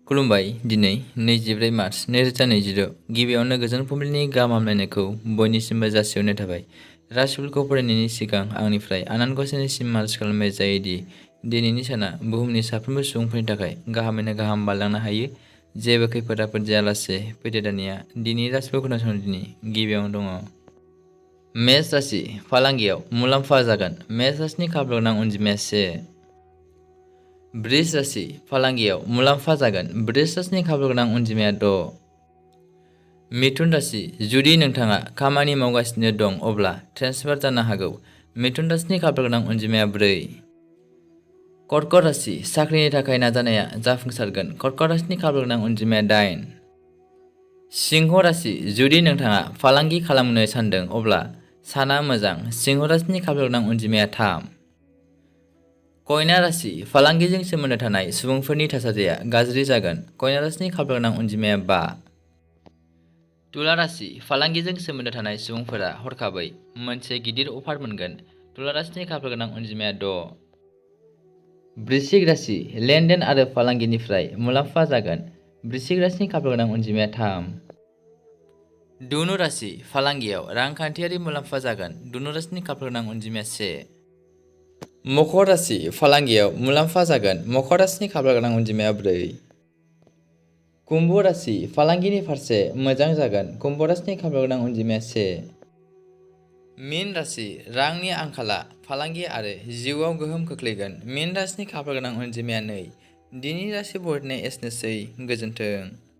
खुलुमबाय। दिनै 24 मार्च 2026 गिबियावनो गोजोन फुंबिलिनि गाहाम हामलायनायखौ बयनिसिमबो जासिहरनाय थाबाय। राशिफोरखौ फरायनायनि सिगां आंनिफ्राय आनान गसाइनिसिम आरज खालामनाय जायोदि दिनैनि साना बुहुमनि साफ्रोमबो सुबुंफोरनि थाखाय गाहामैनो गाहाम बारलांनो हायो। जेबो खैफोद आफोद जायालासे फैदो दानिया दिनैनि राशिफोरखौ खोनासंनो दिनै गिबियावनो दङ। मेष राशि फालांगियाव मुलाम्फा जागोन। मेष राशिनि खाफाल गोनां अनजिमाया 1। बृष राशि फालांगियाव मुलाम्फा जागोन। बृष राशिनि खाफाल गोनां अनजिमाया 6। मिथुन राशि जुदि नोंथाङा खामानि मावगासिनो दं अब्ला ट्रेन्सफार जानो हागौ। मिथुन राशिनि खाफाल गोनां अनजिमाया 4। कर्कट राशि साख्रिनि थाखाय नाजानाया जाफुंसारगोन। कर्कट राशिनि खाफाल गोनां अनजिमाया 8। सिंह राशि जुदि नोंथाङा फालांगि खालामनो सानदों अब्ला साना मोजां। सिंह राशिनि खाफाल गोनां अनजिमाया 3। कन्या राशि फालांगिजों सोमोन्दो थानाय सुबुंफोरनि थासारिया गाज्रि जागोन। कन्या राशिनि खाफाल गोनां अनजिमाया 5। तुला राशि फालांगिजों सोमोन्दो थानाय सुबुंफोरा हरखाबै मोनसे गिदिर अफार मोनगोन। तुला राशिनि खाफाल गोनां अनजिमाया 6। वृश्चिक राशि लेनदेन आरो फालांगिनिफ्राय मुलाम्फा जागोन। वृश्चिक राशिनि खाफाल गोनां अनजिमाया 3। धनु राशि फालांगियाव रांखान्थियारि मुलाम्फा जागोन। धनु राशिनि खाफाल गोनां अनजिमाया 1। मकर राशि फालांगियाव मुलाम्फा जागोन। मकर राशिनि खाफाल गोनां अनजिमाया 4। कुम्भ राशि फालांगिनि फारसे मोजां जागोन। कुम्भ राशिनि खाफाल गोनां अनजिमाया 1। मीन राशि रांनि आंखाला फालांगि आरो जिउआव गोहोम खोख्लैगोन। मीन राशिनि खाफाल गोनां अनजिमाया 2। दिनैनि राशि बरनायनाया एसेनोसै। गोजोन्थों।